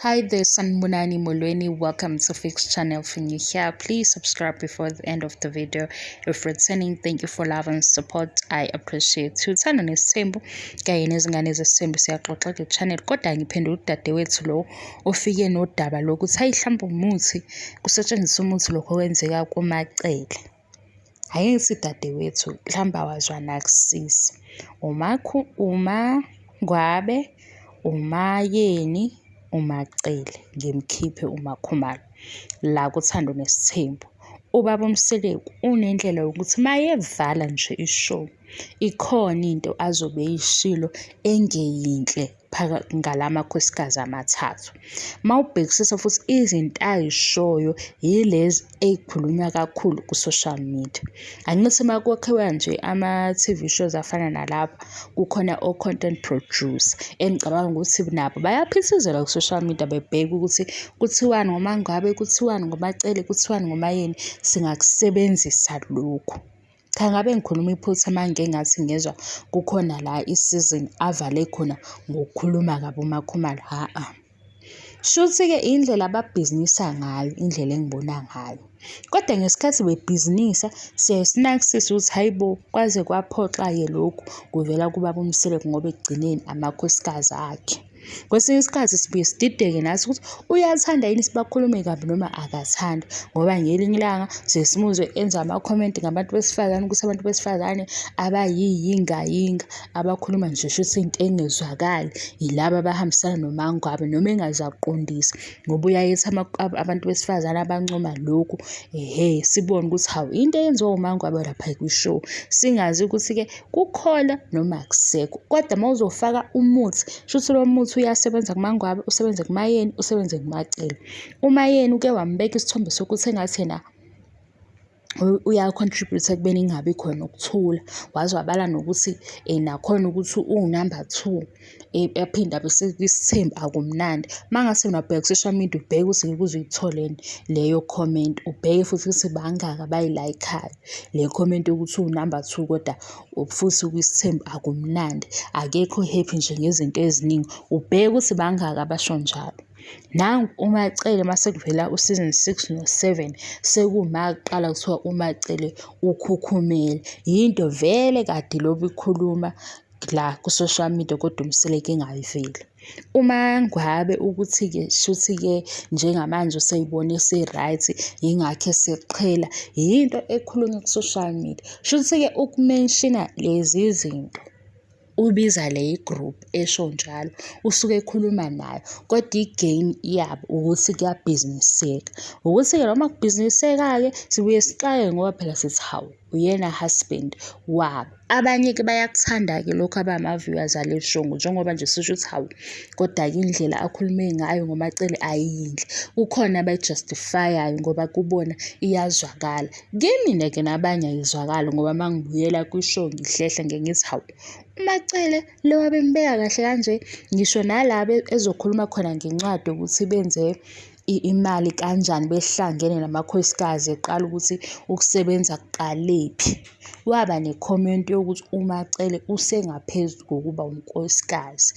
Hi there, Sanibonani Molweni. Welcome to Fix Channel. If you're new here, please subscribe before the end of the video. If returning, thank you for love and support. I appreciate you. Uthando nesithembu kanye nezingane zesithembu siyaxoxa kule channel kodwa ngiphendula udadewethu lo ofike nodaba lokuthi hayi mhlawumbe umuthi kusetshenziswa umuthi lokho okwenzeka kuMaCele. Ake ngithi dadewethu mhlawumbe awazwanakusisi. UMaNgwabe, uMaYeni, uMaCele, ngimkhiphe uMaKhumalo la kuThando Nesithembu. Ubaba uMseleku unendlela yokuthi mayevala nje i-show, ikhona into azobe eyishilo engeyinhle ngala makhosikazi amathathu. Uma ubhekisisa futhi izinto ay'shoyo yilezi ey'khulunywa kakhulu ku-social media. Angithi uma kwakhiwa nje ama-T_V shows afana nalapha, kukhona o-content producer engicabanga ukuthi nabo bayaphithizela ku-social media bebheke ukuthi kuthiwani ngoMaNgwabe, kuthiwani ngoMaCele, kuthiwani ngoMaYeni, singakusebenzisa lokhu. Cha ngabe ngikhuluma iphutha uma ngike ngathi ngezwa kukhona la isizini avale khona ngokukhuluma kabi uMaKhumalo, ha-a. Shuthi-ke indlela ababhizinisa ngayo, indlela engibona ngayo. Kodwa ngesikhathi bebhizinisa siyaye sinakisise ukuthi hhayi bo, kwaze kwaphoxa-ke lokhu kuvela kubaba uMseleku ngoba ekugcineni amakhosikazi akhe. Kwesinye isikhathi sibuye sidideke nathi ukuthi uyathanda yini sibakhulume kabi noma akathandi ngoba ngelinye ilanga siye simuzwe enza amakhomenti ngabantu besifazane ukuthi abantu besifazane abayiyingayinga abakhuluma nje shuthi into engezwakali yilaba abahambisana noMaNgwabe noma engaze aqondise ngoba uyayethi abantu besifazane abancoma lokhu ehhe sibone ukuthi hawu into eyenziwa uMaNgwabe lapha kwi-show singazi ukuthi-ke kukhona noma akusekho. Kodwa uma uzofaka umuthi, shuthi lo muthi uyasebenza kuMaNgwabe, usebenze kuMaYeni, usebenze kuMaCele. UMaYeni uke wambeka isithombe sokuthi engathi yena uya-contribute-a ekubeni kungabi khona ukuthula. Waze wabala nokuthi nakhona ukuthi uwunamba two. Aphinde abe sekwisithembu akumnandi. Uma ngase wena ubheka ku-social media ubheke ukuthi ngeke uze uyithole yini leyo comment, ubheke futhi ukuthi bangaki abayi-like-ayo le comment yokuthi uwunamba two kodwa futhi kwisithembu akumnandi. Akekho happy nje ngezinto eziningi, ubheke ukuthi bangaki abasho njalo. Nangu uMaCele uma sekuvela u-season 6 no-7 sekuma kuqala kuthiwa uMaCele ukhukhumele. Yinto vele kade ilobe ikhuluma la ku-social media kodwa uMseleku engayiveli. Uma ngabe ukuthi-ke shuthi-ke njengamanje useyibona ese-right, yingakho eseqhela, yinto ekhulunywa ku-social media. Shuthi-ke ukumenshina lezi zinto ubiza le group esho njalo usuke ekhuluma nayo kodwa i-gain yabo ukuthi kuyabhiziniseka. Ukuthi-ke noma kubhiziniseka-ke sibuye sixakeke ngoba phela sithi hawu uyena husband wabo. Abanye-ke bayakuthanda-ke lokhu abama-viewers ale show njengoba nje sisho ukuthi hawu kodwa-ke indlela akhulume ngayo ngoMaCele ayiyinhle. Kukhona abayi-justify-ayo ngoba kubona iyazwakala. Kimina-ke nabanye ayizwakali ngoba uma ngibuyela kwi-show ngihlehla ngike ngithi hawu uMaCele lo wabembeka kahle kanje ngisho nala ezokhuluma khona ngencwadi ukuthi benze imali kanjani behlangene namakhosikazi eqala ukuthi ukusebenza kuqalephi. Waba nekhomenti yokuthi uMaCele usengaphezu kokuba unkosikazi.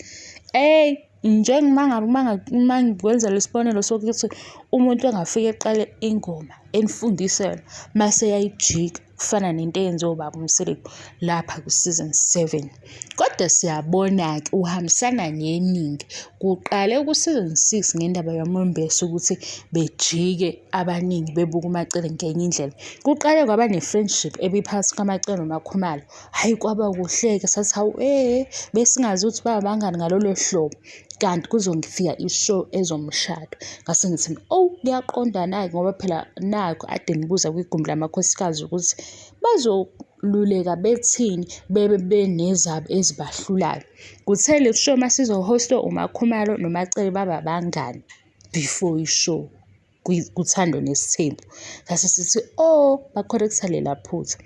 Eyi uma ngikwenza lesibonelo sokuthi umuntu engafike eqale ingoma enifundise yona mase eyayijika kufana nento eyenziwa ubaba uMseleku lapha ku-season 7. Kodwa siyabona-ke uhambisana neningi. Kuqale ku-season 6 ngendaba yoMembese ukuthi bejike abaningi bebuka uMaCele ngenye indlela. Kuqale kwaba ne-friendship ebiphakathi kwaMaCele noMaKhumalo. Hhayi kwaba kuhle-ke sathi hawu besingazi ukuthi bangabangani ngalolo hlobo. Kanti kuzongifika i-show ezomshado. Ngase ngithi oh kuyaqondana-ke ngoba phela nakhu ade ngibuza kwigumbi lamakhosikazi ukuthi bazoluleka bethini bebe benezabo ezibahlulayo. Kuthe le show masizo-host-wa uMaKhumalo noMaCele baba abangani before i-show. kuThando Nesithembu. Sase sithi, oh, ba-correct-a lela phutha.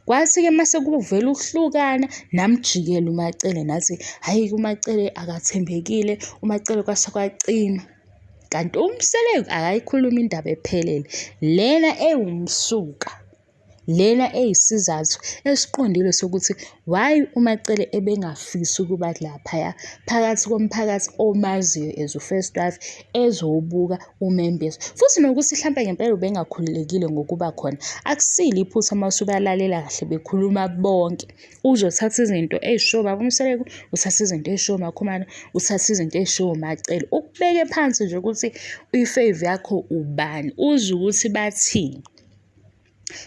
Kwathi-ke uma sekuvela ukuhlukana, namjikela uMaCele nathi, hhayi-ke uMaCele akathembekile, uMaCele kwase kwacima. Kanti uMseleku akayikhulumi indaba ephelele, lena ewumsuka. Lena eyisizathu esiqondile sokuthi why uMaCele ebengafisi ukuba laphaya phakathi komphakathi omaziyo as u-first wife ezobuka umembeso. Futhi nokuthi hlampe ngempela ubengakhululekile ngokuba khona. Akusilo iphutha uma usubalalela kahle bekhuluma bonke. Uzothatha izinto ey'shiwo ubaba uMseleku, uthathe izinto ey'shiwo uMaKhumalo, uthathe izinto ey'shiwo uMaCele. Ukubeke phansi nje ukuthi i-fave yakho ubani, uzwe ukuthi bathini.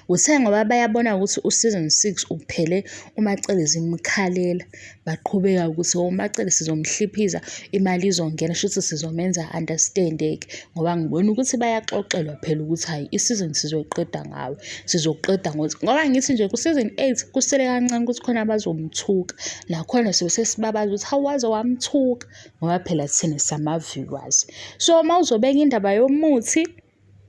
Uthe ngoba bayabona ukuthi u-season 6 uphele uMaCele zimkhalela, baqhubeka ukuthi oh uMaCele sizomhliphiza imali izongena shuthi sizomenza a-understand-ke ngoba ngibona ukuthi bayaxoxelwa phela ukuthi hhayi i-season sizoyiqeda ngawe, sizoqeda ngokuthi ngoba ngithi nje ku-season 8 kusele kancane ukuthi khona abazomthuka nakhona sibe sesibabaza ukuthi hawu waze wamthuka ngoba phela thina sama-viewers. So uma uzobeka indaba yomuthi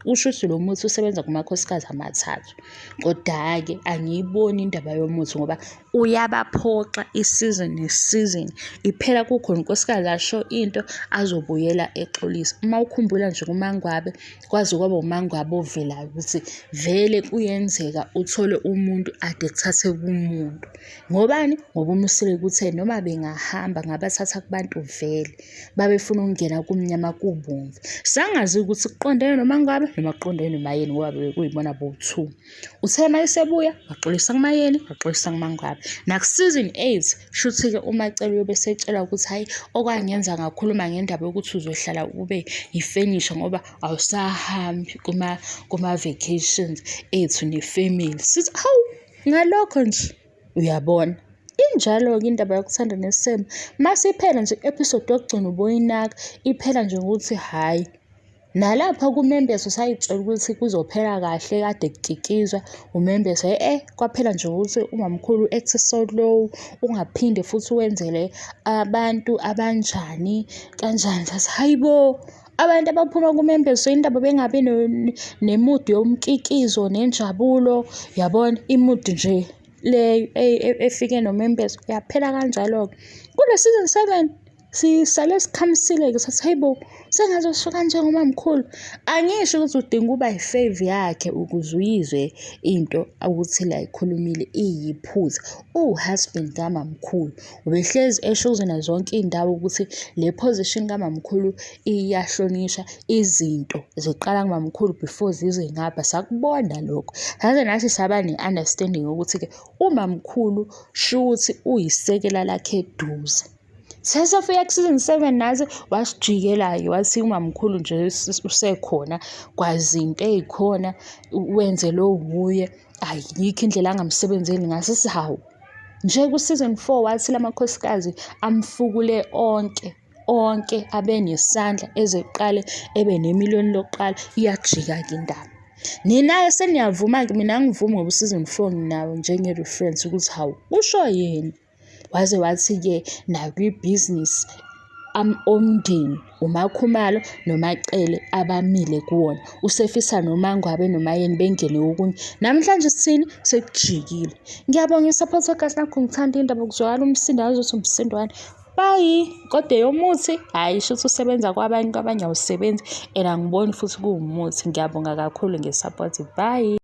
Kusho ukuthi lo muthi usebenza kumakhosikazi amathathu. Koda-ke angiyiboni indaba yomuthi ngoba uyabaphoxa i-season ne-season. Iphela kukhona unkosikazi asho into azobuyela exolisa. Uma ukhumbula nje kuMaNgwabe, kwaze kwaba uMaNgwabe ovelayo ukuthi vele kuyenzeka uthole umuntu ade kuthathe kumuntu. Ngobani? Ngoba uMseleku uthe noma bengahamba ngabathatha kubantu vele. Babefuna ukungena kumnyama kubomvu. Sangazi ukuthi kuqondene noMaNgwabe noma kuqondene noMaYeni ngoba bekuyibona bowu-two. Uthe uma esebuya waxolisa kuMaYeni, waxolisa kuMaNgwabe. Naku-season 8 shuthi-ke uMaCele uyobe esetshelwa ukuthi hhayi okwangenza ngakhuluma ngendaba yokuthi uzohlala ube yifenisha ngoba awusahambi kuma-vacations ethu ne-family. Sithi hawu ngalokho nje uyabona. Injalo-ke indaba yokuthanda nesithembu. Mase iphela nje i-episode yokugcina uboyinaka, iphela nje ngokuthi hhayi. Nalapha kumembeso sayitshela ukuthi kuzophela kahle kade kukikizwa umembeso e-e kwaphela nje ukuthi umamkhulu ethi so low ungaphinde futhi wenzele abantu abanjani kanjani. Sathi hhayi bo, abantu abaphuma kumembeso indaba bengabi nemudi yomkikizo nenjabulo, yabona imudi nje le efike nomembeso yaphela kanjalo-ke. Kule season 7 sisale sikhamisile-ke sathi hayi bo sengaze usho kanje ngomamkhulu. Angisho ukuthi udinga ukuba yi-fave yakhe ukuze uyizwe into ukuthi la ikhulumile iyiphutha. Uwu-husband kamamkhulu ubehlezi esho kuzona zonke iy'ndawo ukuthi le position kamamkhulu iyahlonishwa, izinto ziqala kumamkhulu before zize ngapha. Sakubona lokho. Saze nathi saba ne-understanding yokuthi-ke umamkhulu shuthi uyisekela lakhe eduze. Sesofika ku-season 7 nathi wasijikela-ke wathi umamkhulu nje usekhona kwazinto ey'khona wenze lo wuye ayikho indlela angamsebenzeli ngaso sithi hawu nje ku-season 4 wathi lamakhosikazi amfukule onke onke abe nesandla ezeqale ebe nemiliyoni lokuqala iyajika-ke indaba. Nina-ke seniyavuma-ke mina angivumi ngoba u-season 4 nginawo njenge-reference ukuthi hawu kusho yena. Waze wathi-ke nakwibhizinisi omndeni uMaKhumalo noMaCele abamile kuwona. Usefisa noMaNgwabe noMaYeni bengene kokunye. Namhlanje sithini? Sekujikile. Ngiyabonga i-support weGasi lakho ngithanda indaba kuzwakala umsindo angazi ukuthi umsindo wani. Bayi, kodwa eyomuthi hhayi shuthi usebenza kwabanye kwabanye awusebenzi and angiboni futhi kuwumuthi. Ngiyabonga kakhulu nge-support. Bye.